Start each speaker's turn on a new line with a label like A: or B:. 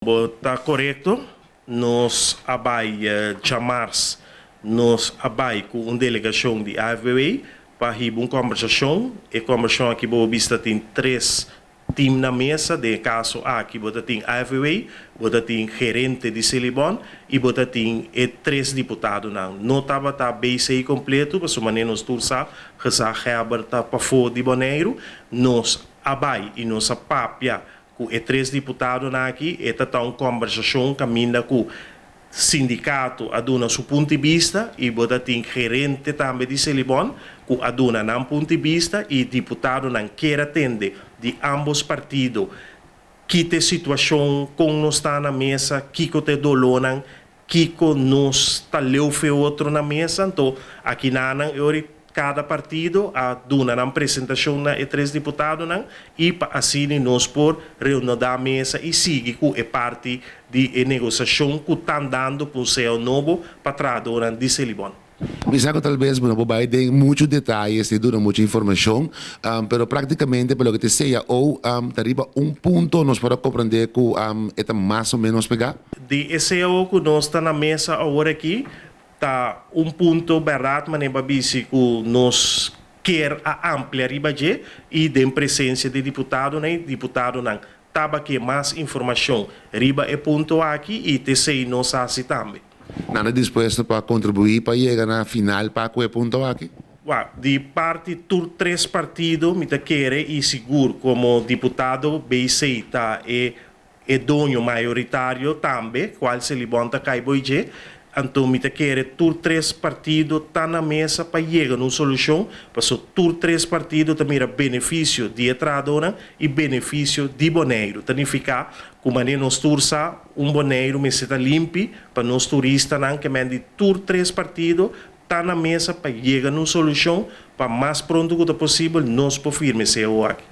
A: Bo ta korekto, nos a bai djamars, nos a bai ku un delegashon di AFBW pa hiba un kombersashon. E kombersashon aki bo bista tin tres tim na mesa. Den e kaso aki bo ta tin AFBW, bo ta tin gerente di Selibon i bo ta tin e tres diputadonan. No tabata BC kompleto, pasobra manera nos tur sa, gezaghebber ta pafó di Boneiru. Nos a bai i nos a papia ku e tres diputadonan aki. E ta un kombersashon kaminda ku sindikato a duna su punto di bista i bo ta tin gerente tambe di Selibon ku a duna nan punto di bista i diputadonan kier a tende di ambos partido ki ta e situashon, kon nos ta na mesa, kiko ta e dolónan, kiko nos ta leu fo'i otro na mesa. Anto aki nan kada partido a duna nan presentashon na e tres diputadonan i pa asina nos por reuní na mesa i sigui ku e parti di e negosiashon ku ta andando pa un CAO nobo pa trahadónan di Selibon.
B: Mi sa ku talbes no por bai den muchu detaye, sin duna muchu informashon, pero práktikamente pa loke ta CAO, ta riba un punto nos por komprondé ku ta mas o ménos pegá?
A: Di e CAO ku nos ta na mesa awor aki, ta un punto bèrdat, manera bisi ku nos kier a amplia riba dje i den presensia di diputadonan, diputadonan tabata ke mas informashon riba e punto aki i t'esei nos a hasi tambe.
B: Nan ta dispuesto pa kontribuí pa yega na final pa e punto aki?
A: Well, di parti tur tres partido, mi ta kere i sigur komo diputado BC ta e doño mayoritario tambe, kual Selibon ta kai bou dje. Anto mi ta kere tur tres partido ta na mesa pa yega na un solushon, paso tur tres partido ta mira benefisio di e trahadónan i benefisio di Boneiru. Ta nifiká ku manera nos tur sa, un Boneiru mester ta limpi pa nos turistanan. Ke men di tur tres partido ta na mesa pa yega na un solushon pa mas pronto ku posibel nos por firma e CAO aki.